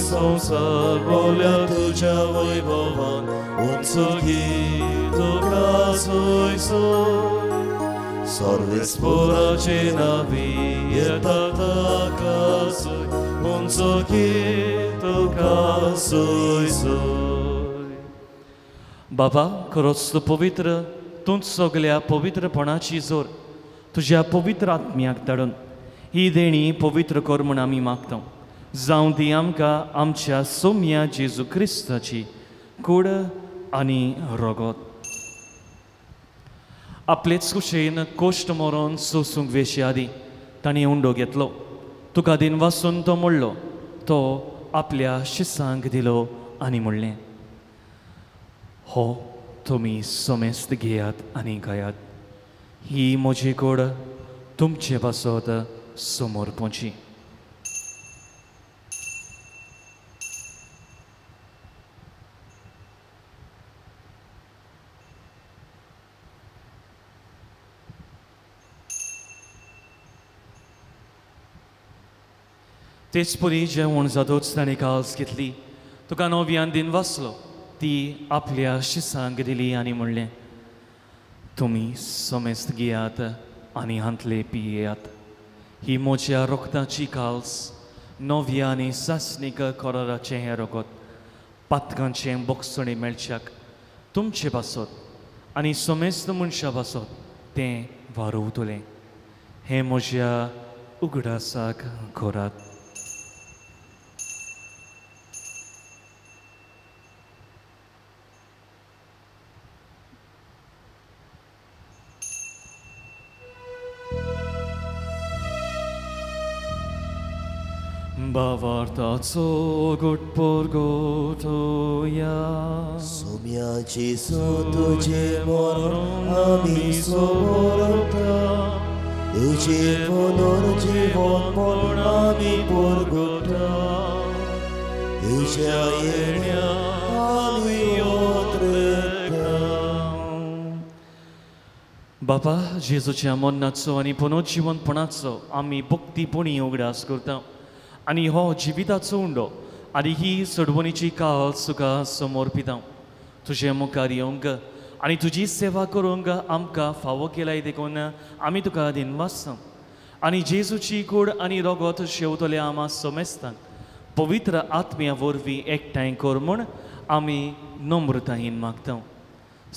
संवसार बोल्या तुज्या वैभवान उंच तुका सोय सोय सर्वेस्पोराचे नावी येता ताका सोय उंच तुका सोय सोय. बाबा खरोच तूं पवित्र, तूंच सगल्या पवित्रपणाची जोर तुज्या पवित्र आत्म्याक धाडून ही देणी पवित्र कर म्हूण आमी मागता. जावं ती आमकां आमच्या सोम्या जेजू क्रिस्ताची कूड आनी रगत. आपलेच कुशेन कोश्ट मरोन सोसूंक वेशे आदीं ताणें उंडो घेतलो, तुका दिन वासून तो मोडलो, तो आपल्या शिसांक दिलो आनी म्हणलें, हो तुमी समेस्त घेयात आनी खायात, ही म्हजी कूड तुमचे पासत समोर पोची. तेच परी जेवण जातोच ताणें काल्स घेतली, तुका नव्यान दिन वाचलो, ती आपल्या शिसांक दिली आनी म्हणलें, तुमी समेस्त घेयात आनी हांतले पियेयात. ही म्हज्या रोगताची काल्स, नव्या आनी सासणीक कराराचें हें रगत, पातकांचें बोगसणें मेळच्याक तुमचे पासत आनी समेस्त मनशां पासत तें वारोवतलें. हें म्हज्या उगडासाक करात. भावार्थाचो गुटपोर गोठोया. सोम्याची सो तुझे मरण आमी सोमरता, तुझे पुनर्जीवन म्हण आमी पुरगुटा, तुझ्या येण्या आमी ओतरेता. बापा, जेजूच्या मरणाचो आनी पुनर्जिवनपणाचो आमी भक्तीपणी उगडास करता आनी हो जिविताचो उंडो आनी ही सोडवणीची काळ तुका समर्पिता. तुजे मुखार येवंक आनी तुजी सेवा करूंक आमकां फावो केलाय देखून आमी तुका दिनवासता. आनी जेजूची कूड आनी रगत शेवतले आमा समेस्तांक पवित्र आत्म्या वरवीं एकठांय कर म्हूण आमी नम्रतायेन मागता.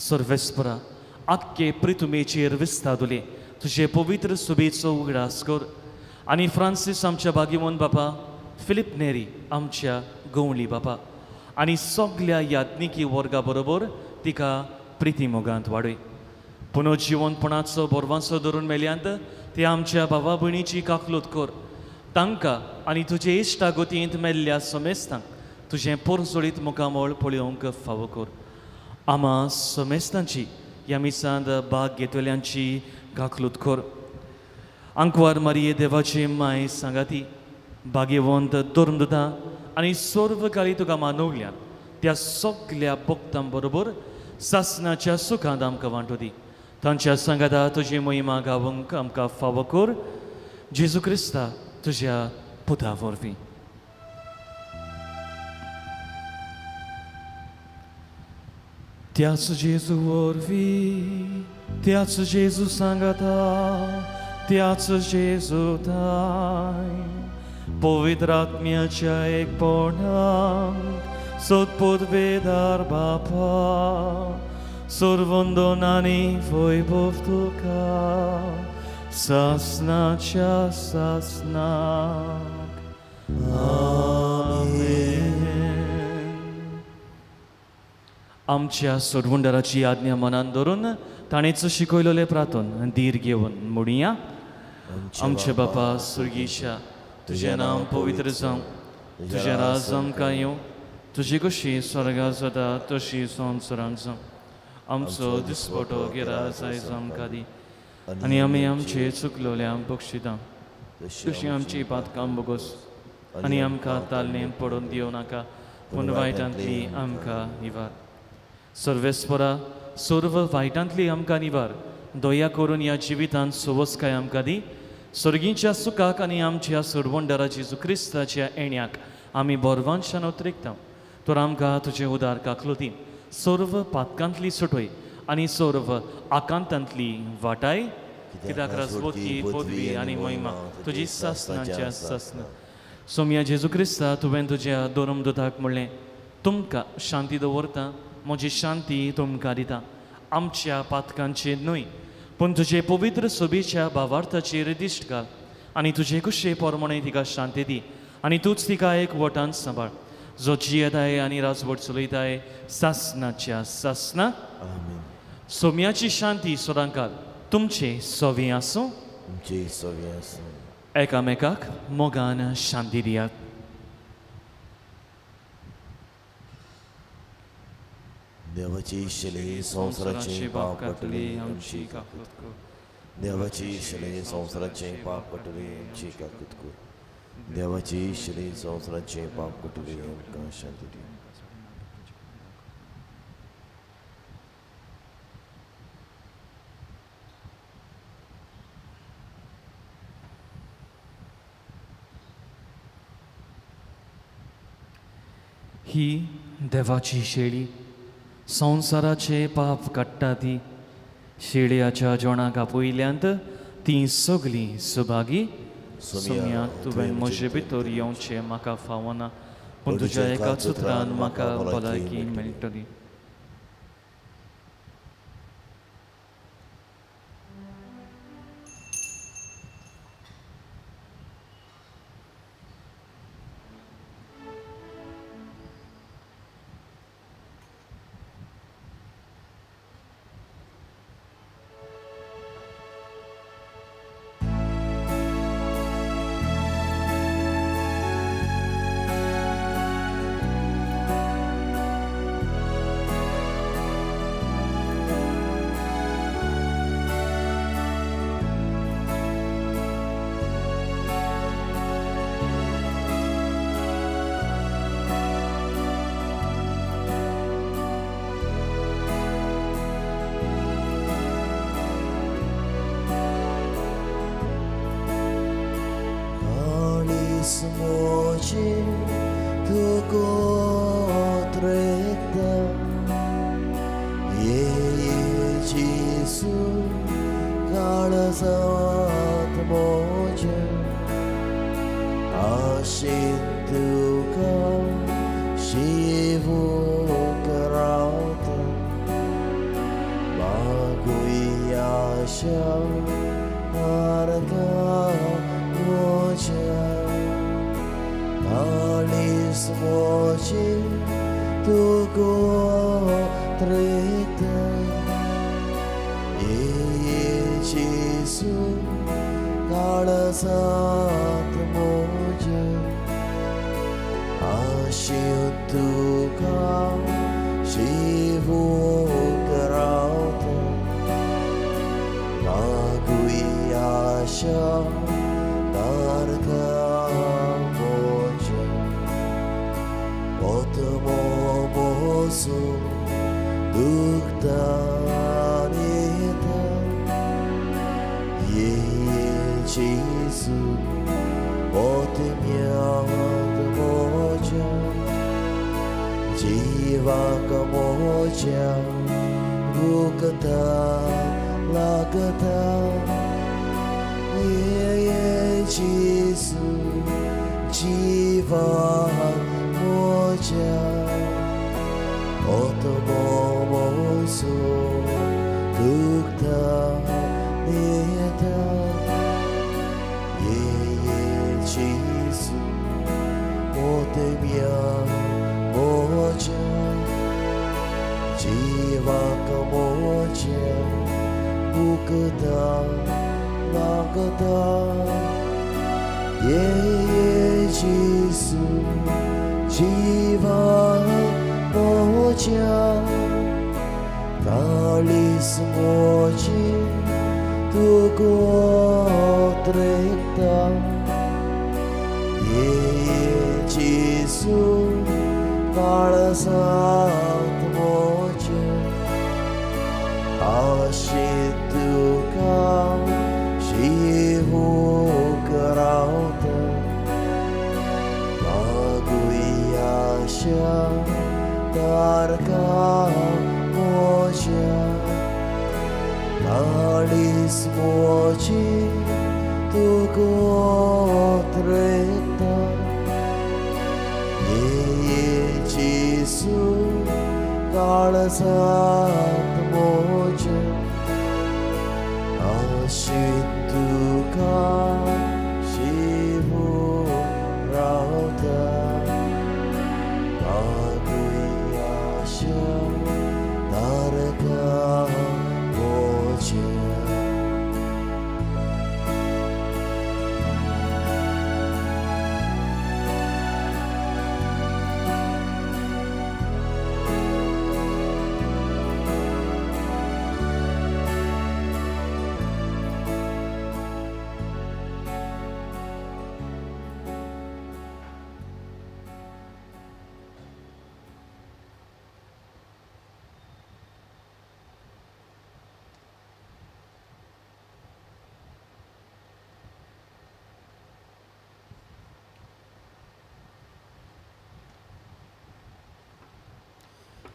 सर्वेस्परा, आख्खे प्रितुमेचेर विस्तादुले तुजे पवित्र सुबेचो उगडास कर आनी फ्रांसीस आमच्या बागीमोन बापा, फिलीप नेरी आमच्या गवळी बापा आनी सगल्या याज्ञिकी वर्गा बरोबर तिका प्रिती मोगांत वाडय. पुनर्जिवनपणाचो बोरवांचो धरून मेल्यांत ते आमच्या भावा भयणीची काकलूत कर. तांकां आनी तुजे इश्टागतींत मेल्ल्या समेस्तांक तुजें पोरजोळीत मुखामळ पळोवंक फावो कर. आमा समेस्तांची ह्या मिसांत भाग घेतल्यांची काकलूत कर. आंकवार मारिये देवाची माय सांगाती भाग्यवंत धर्मदुतां आनी सर्वकाली तुका मानवल्यान त्या सगल्या भक्तां बरोबर सासनाच्या सुखांत आमकां वांटो दी. तांच्या सांगाता तुजी महिमा गावंक आमकां फावो कर. जेजू क्रिस्ता तुज्या पुता वरवीं. त्याच जेजू वरवीं, त्याच जेजू सांगाता, त्याच जेजू ताय पवित्र आत्म्याच्या एकपणांत सत्पुदवेदार बापा, सर्वंदन आनी वैभव तुका सासनाच्या सासनाक. आमेन. आमच्या सोडवणदाराची आज्ञा मनान धरून ताणेच शिकयलेलें प्रार्थन धीर घेवन म्हणया. आमचे बापा सुर्गीच्या, तुजें नांव पवित्र जावं, तुजें राज आमकां येवं, तुजी कशी स्वर्गा जाता तशी संवसारांत जावं. आमचो दिसपटो गिराज आयज आमकां दी आनी आमी आमचे चुकलोल्या बक्षिता तशी आमची पातकां बोगस आनी आमकां तालनें पडून दिवं नाका, पूण वायटांतली आमकां निवार. सर्वेस्परा, सर्व वायटांतली आमकां निवार. दया करून ह्या जिवितांत सवसकाय आमकां दी. सर्गीच्या सुखाक आनी आमच्या सोडवणदारा जेजू क्रिस्ताच्या येण्याक आमी बोरवांशान उतरेकता. तर आमकां तुजें उदार काकलुतीन सर्व पातकांतली सुटय आनी सर्व आकांतांतली वाटाय. कित्याक राजवती पदवी आनी महिमा तुजी सासनाच्या सासना. सोमया जेजू क्रिस्ता, तुवें तुज्या धर्मदुताक म्हणलें, तुमकां शांती दवरता, म्हजी शांती तुमकां दिता. आमच्या पातकांचेर न्हय पूण तुजे पवित्र सोबीच्या भावार्थाचेर दिश्ट घाल आनी तुजे कुशे प्रमाणे तिका शांती दी आनी तूंच तिका एक वटान सांबाळ, जो जियेताय आनी राजवट चलयताय सासनाच्या सासना. सोम्याची शांती सदांकाल तुमचे सवी आसूं. एकामेकाक मोगान शांती दियात. देवाची शिले संवसाराचे पाप काडटली आमची काकूत कर. देवाची शिले संवसाराचे पाप काडटली आमची काकूत कर. देवाची शिले संवसाराचे पाप काडटली आमकां शांती दी. ही देवाची शेळी संवसाराचे पाप काडटा ती शेळयाच्या जेवणाक आपयल्यांत ती सगळीं सुभागी. सोम्या तुवें म्हजे भितर येवचें म्हाका फावना, पूण तुज्या एका सुत्रान म्हाका भलायकी मेळटली.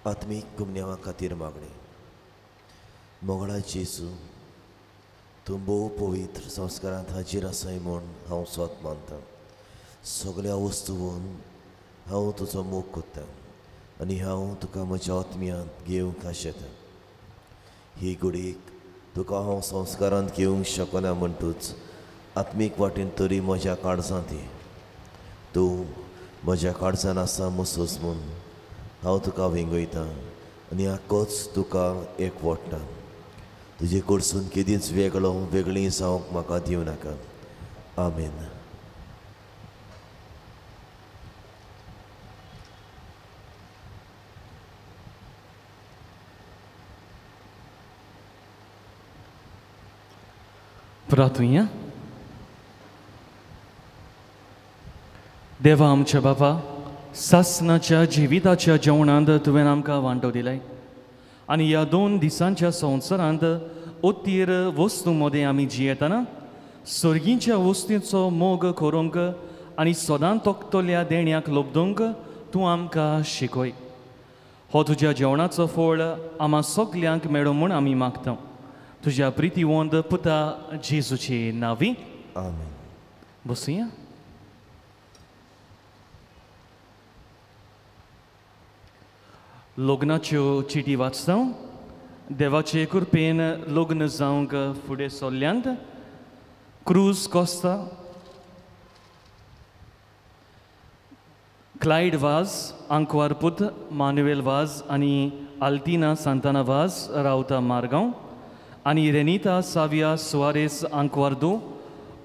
आत्मीक गुमन्यावा खातीर मागणें. मोगळा जेजू, तूं भोव पवित्र संस्कारांत हाजीर आसाय म्हूण हांव स्वत मानतां. सगळ्या वस्तून हांव तुजो मोग करतां आनी हांव तुका म्हज्या आत्म्यांत घेवंक आशेतां. ही घडीक तुका हांव संस्कारांत घेवंक शकना म्हणटूच आत्मीक वाटेन तरी म्हज्या काळजांत ये. तूं म्हज्या काळजान आसा मसोस म्हूण हांव तुका वेंगयतां आनी आकोच तुका एक वोडटा. तुजे कडसून केदींच वेगळो वेगळी जावंक म्हाका दिवं नाका. आमेन. प्रार्थुया. देवा आमच्या बापा, सासनाच्या जिविताच्या जेवणांत तुवें आमकां वांटो दिलाय आनी ह्या 2 दिसांच्या संवसारांत ओतीर वस्तू मदें आमी जियेतना सर्गींच्या वस्तींचो मोग करूंक आनी सदां तोखतल्या देण्याक लोबदूंक तूं आमकां शिकय. हो तुज्या जेवणाचो फळ आमा सगल्यांक मेळो म्हूण आमी मागता. तुज्या प्रितीवंत पुता जेजूचे नांवी आमेन. बसुया. लग्नाच्यो चिटी वाचता. देवाचे कृपेन लग्न जावंक फुडें सरल्यांत क्रूज कोस्ता, क्लायड वाज, आंकवार पुत मानुएल वाज आनी आल्तिना सांताना वाज रावता मारगांव आनी रेनिता साविया सुवारेस आंकवारदू,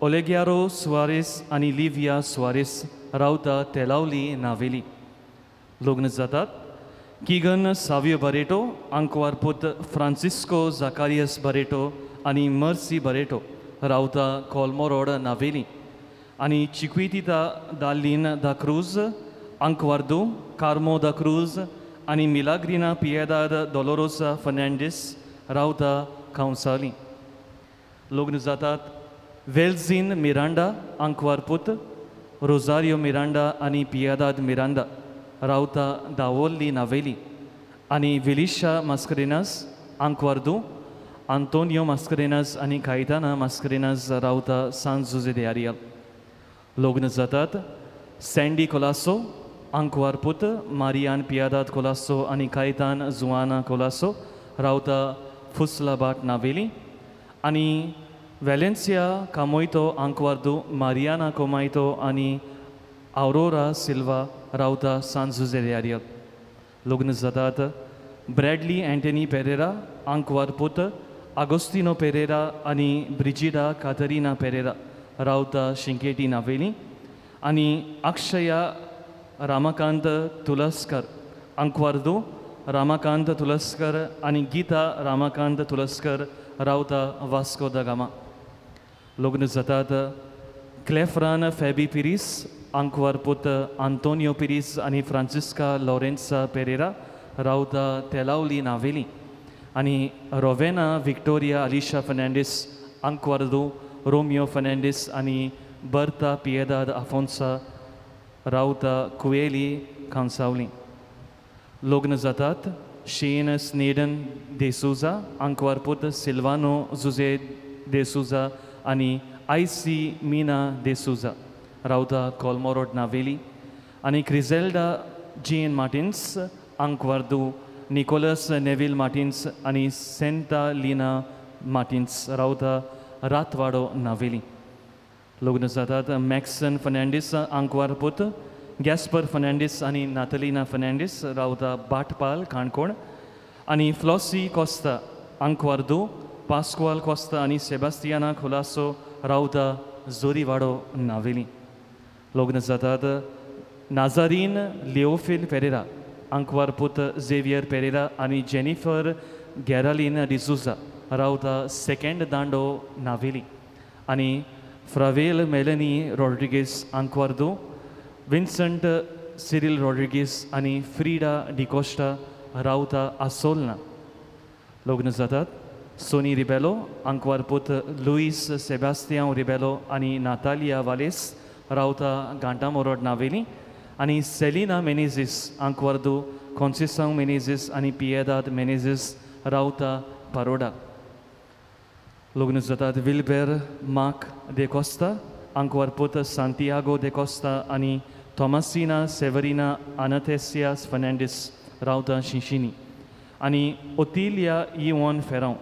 ओलेग्यारो सुवारेस आनी लिव्हिया सुवारेस रावता तेलावली नावेली. लग्न जातात किगन सावियो बरेटो, आंकवार पुत फ्रांसिस्को जाकारियस बरेटो आनी मर्सी बरेटो रावता कोलमोरोड नावेली आनी चिक्वितिता दार्लीन दा क्रूज, आंकवारदू कार्मो दा क्रूज आनी मिलाग्रिना पियेदाद डोलोरोसा फर्नांडीस रावता कांसाली. लग्न जातात वेल्झीन मिरांडा, आंकवार पुत रोजारियो मिरांडा आनी पियादाद मिरांडा रावता दावोल्ली नावेली आनी विलिशा मास्करेनास, आंकवारदू आंतोनियो मास्करेनास आनी कायताना मास्करेनास रावता सान जुजे दे आरियल. लग्न जातात सँडी कोलासो, आंकवार पुत मारियान पियादाद कोलासो आनी कायतान जुआना कोलासो रावता फुसलाबाट नावेली आनी वेलेन्सिया कामोयतो, आंकवारदू मारियाना कोमायतो आनी आवरोरा सिल्वा रावता सान जुजे दे आरियल. लग्न जातात ब्रॅडली अँटनी पेरेरा, आंकवार पुत आगोस्तिनो पेरेरा आनी ब्रिजिडा कातरिना पेरेरा रावता शिंकेटी नावेली आनी अक्षया रामाकांत तुलस्कर, आंकवारदू रामाकांत तुलस्कर आनी गीता रामाकांत तुलस्कर रावता वास्को the Gama. लग्न जातात क्लेफ्रान फॅबी पिरीस, आंकवार पुत आंतोनियो पिरीस आनी फ्रांसिस्का लॉरेन्सा पेरेरा रावता तेलावली नावेली आनी रोवेना विक्टोरिया अलिशा फर्नांडीस, आंकवारदू रोमियो फर्नांडीस आनी बर्ता पियेदाद आफोन्सा रावता कुवेली कांसावली. लग्न जातात शेन स्नेडन देसुजा, आंकवार पुत सिल्वानो जुजे देसुजा आनी आयसी मीना देसुजा रावता कोलमोरोड नावेली आनी क्रिझेल्डा जेन मार्टिन्स, आंकवारदू निकोलस नेवील मार्टिन्स आनी सेंता लिना मार्टिन्स रावता रातवाडो नावेली. लग्न जातात मॅक्सन फर्नांडीस, आंकवार पुत गॅस्पर फर्नांडीस आनी नातलिना फर्नांडीस रावता बाटपाल काणकोण आनी फ्लॉसी कोस्ता, आंकवारदू पास्क्वाल कोस्ता आनी सेबास्तियाना खोलासो रावता जोरीवाडो नावेली. लग्न जातात नाजारीन लिओफिल पेरेरा, आंकवार पुत झेवियर पेरेरा आनी जेनिफर गॅरालीन डिझुजा रावता सेकंड दांडो नावेली आनी फ्रावेल मेलनी रॉड्रिगेस, आंकवारदू विन्संट सिरील रॉड्रिगेस आनी फ्रिडा डिकोस्टा रावता आसोलना. लग्न जातात सोनी रिबेलो, आंकवार पुत लुईस सेबास्तियांव रिबेलो आनी नातालिया वालेस रावता घांटामोरोड नावेली आनी सेलिना मेनेझीस, आंकवारदू कॉन्सेसांव मेनेजीस आनी पियेदाद मेनेजीस रावता पारोडा. लग्न जातात विल्बेर मार्क दे कोस्ता, आंकवार पूत सांतियागो दे कोस्ता आनी थॉमसिना सेवरिना आनाथेसिया फर्नांडीस रावता शिंशिनी आनी ओतिलिया इवन फेरांव,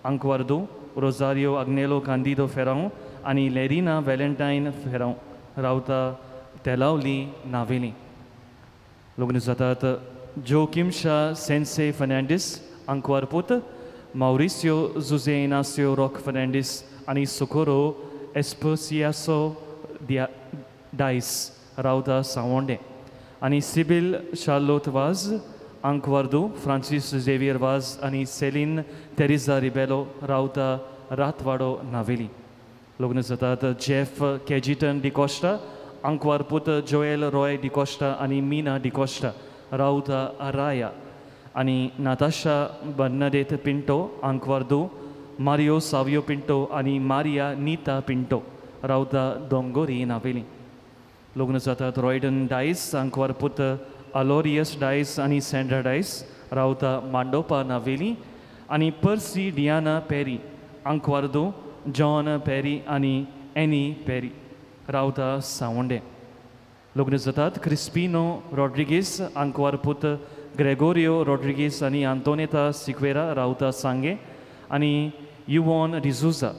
आंकवार दो रोजारियो आग्नेलो कांदिदो फेरांव आनी लेरिना वेलेंटायन फेरांव रावता तेलावली नावेली. लग्न जातात जोकिमशा सेन्से फर्नांडीस, आंकवार पूत मावरिसियो जुजे इनासियो रॉक फर्नांडीस आनी सुकोरो एस्पोसियासो डायस रावता सावोंडे आनी सिबील शार्लोत वाज, आंकवार्दू फ्रांसीस झेवियर वाज आनी सेलीन तेरिजा रिबेलो रावता रातवाडो नावेली. लग्न जातात जेफ केजिटन डिकोस्टा, आंकवार पूत जोएल रॉय डिकोस्टा आनी मीना डिकोस्टा रावता राया आनी नाताशा बर्नाडेत पिंटो, आंकवार्दू मारियो सावियो पिंटो आनी मारिया नीता पिंटो रावता दोंगोरी नावेली. लग्न जातात रॉयडन डायस, आंकवार पूत अलोरियस डायस आनी सँड्रा डायस रावता मांडोपा नावेली आनी पर्सी डियाना पेरी, आंकवार्दू जॉन पेरी आनी एनी पेरी रावता सावंडे. लग्न जातात क्रिस्पिनो रॉड्रिगीस, आंकवार पूत ग्रेगोरियो रॉड्रिगीस आनी आंतोनेता सिक्वेरा रावता सांगे आनी युवॉन डिझुजा,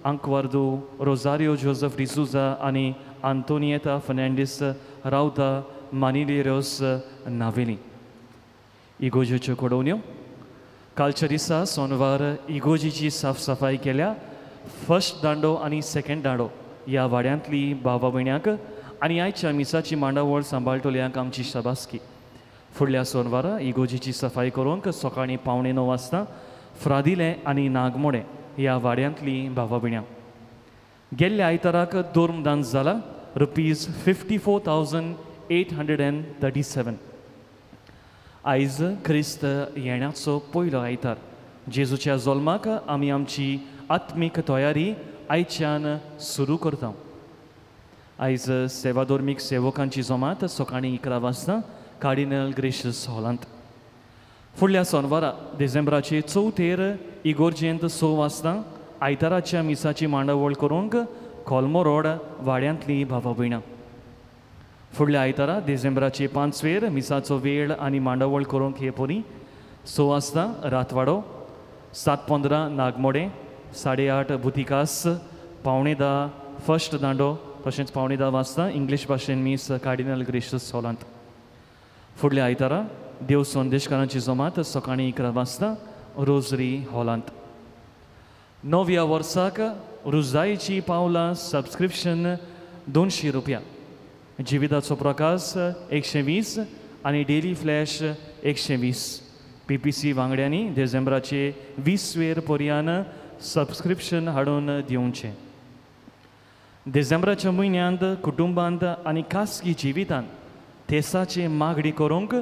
आंकवार्दू रोजारियो जोजफ डिझुजा आनी आंतोनियेता फर्नांडीस रावता मानिलेरोस नावेली. इगोजेच्यो घडोवण्यो. कालच्या दिसा सोनवार इगोजीची साफसफाई केल्या. फर्स्ट दांडो आनी सेकंड दांडो ह्या वाड्यांतली भावा भयण्यांक आनी आयच्या मिसाची मांडावळ सांबाळटल्यांक आमची शाबासकी. फुडल्या सोनवारा इगोजीची सफाई करूंक सकाळीं 8:45 वाजता फ्रादिले आनी नागमोडे ह्या वाड्यांतली भावा भयण्यां. गेल्ल्या आयताराक दोर्मदान जाला ₹54,837. आयज क्रिस्त येण्याचो पयलो आयतार. जेजूच्या जल्माक आमी आमची आत्मीक तयारी आयच्यान सुरू करता. आयज सेवाधर्मीक सेवकांची जमात सकाळीं 11 वाजता कार्डिनल ग्रेशस हॉलांत. फुडल्या सोनवारा डिसेंबराचे 4 इगोर्जेंत 6 वाजता आयताराच्या मिसाची मांडावळ करूंक कोलमो रोड वाड्यांतली भावा भयणां. फुडल्या आयतारा डिसेंबराचे 5 मिसाचो वेळ आनी मांडावळ करूंक हे परी 6 वाजता रातवाडो, 7:15 नागमोडे, 8:30 बुतिकास, 9:45 फर्स्ट दांडो तशेंच 9:45 वाजता इंग्लीश भाशेन मीस कार्डिनल ग्रेशस हॉलांत. फुडल्या आयतारा देव संदेशकारांची जमात सकाळीं 11 वाजता रोजरी हॉलांत. नव्या वर्साक रुजायची पावलां सबस्क्रिप्शन ₹200, जिविताचो प्रकाश 120 आनी डेली फ्लॅश 120. PPC वांगड्यांनी डिसेंबराचे 20 पर्यान सबस्क्रिप्शन हाडून दिवचें. डिसेंबराच्या म्हयन्यांत कुटुंबांत आनी खासगी जिवितांत थेसाची मागणी करूंक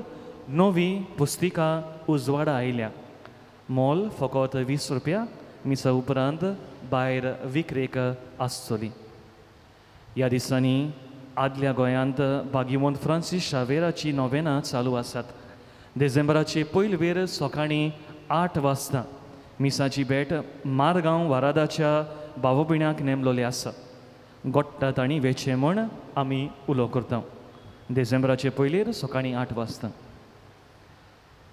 नवी पुस्तिका उजवाडा आयल्या. मोल फकत ₹20. मिसा उपरांत भायर विक्रेक आसतली. ह्या दिसांनी आदल्या गोंयांत भाग्यवंत फ्रांसीस शावेराची नोवेनां चालू आसात. डिसेंबराचे पयलवेर सकाळीं 8 वाजता मिसाची भेट मारगांव वारादाच्या भावभयणाक नेमलोली आसा. गोट्टा तांणी वेचें म्हूण आमी उलो करता. डिसेंबराचे पयलीर सकाळीं 8 वाजता.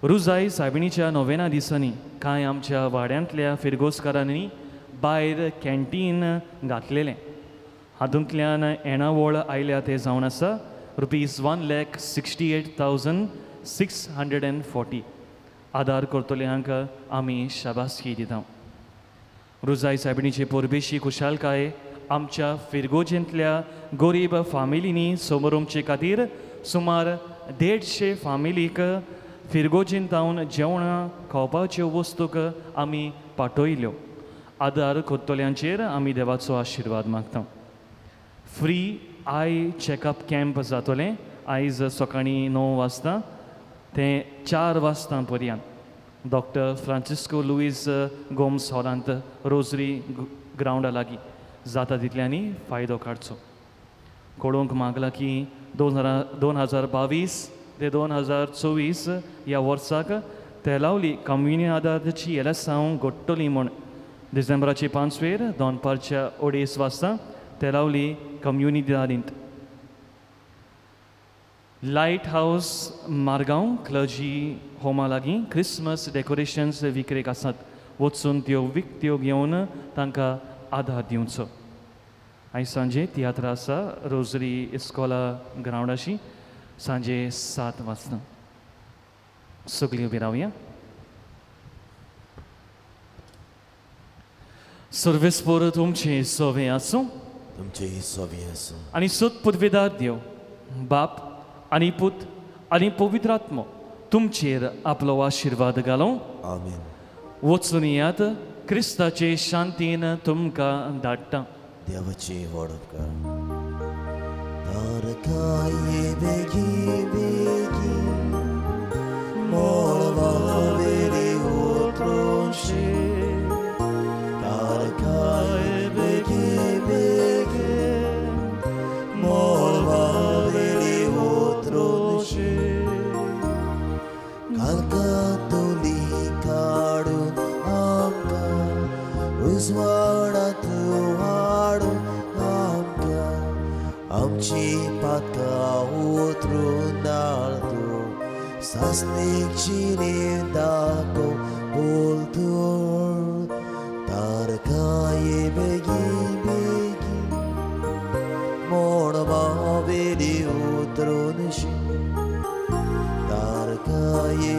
रुजाय सायबिणीच्या नोवेना दिसांनी कांय आमच्या वाड्यांतल्या फिरगोजकारांनी भायर कॅन्टीन घातलेलें. हातूंतल्यान येणावळ आयल्या तें जावन आसा ₹1,68,640. आदार करतल्यांक आमी शाबासकी दिता. रुजाय सायबिणीचे परबेशी खुशालकाय आमच्या फिरगोजेंतल्या गरीब फामिलींनी समरोमचे खातीर सुमार 150 फामिलीक फिरगोजेंत जावन जेवणां खावपाच्यो वस्तूक आमी पाठयल्यो. आदार करतल्यांचेर आमी देवाचो आशिर्वाद मागता. फ्री I checkup camp जातलें आयज सकाळीं 9 वाजता तें 4 वाजता पर्यंत डॉक्टर फ्रांसिस्को लुईस गोम्स हॉलांत रोजरी ग्रावंडा लागीं जाता तितल्यांनी फायदो काडचो. कळोवंक मागला की 2022 ते 2024 ह्या वर्साक तेलावली कम्युनिदादाची एलेसांव घडटली म्हूण डिसेंबराचे 5 वेर दनपारच्या 2:30 वाजता तेलावली कम्युनिदादींत. लायट हावस मारगांव क्लर्जी होमा लागीं क्रिसमस डेकोरेशन्स विक्रेक आसात, वचून त्यो विकत्यो घेवन तांकां आदार दिवचो. आयज सांजे तियात्र आसा रोजरी इस्कोला ग्रावंडाशी सांजे 7 वाजता. सगळीं उबी रावया. सर्वेस्पोर तुमचें सोवें आसूं, तुमचें सोवें आसूं आनी सत पुदवेदार देव बाप आनी पूत आनी पवित्र आत्मो तुमचेर आपलो आशिर्वाद घालूं. आमेन. वचून येयात, क्रिस्ताचे शांतीन तुमकां धाडटा. देवाची व्हड उपकार. तारकाये बेगी बेगी मळबावेली उतरूनशी, तारकाये बेगी बेगी मळबावेली उतरूनशी, कालकातोली काडून आमकां उजवाडांत हाडून आमकां, आमची पातकां उतरून दाळतो सासणीक चिरे दाखोव बोलतोळ. तारकाये बेगी बेगी मळबावेली उतरूनशी, तारकाये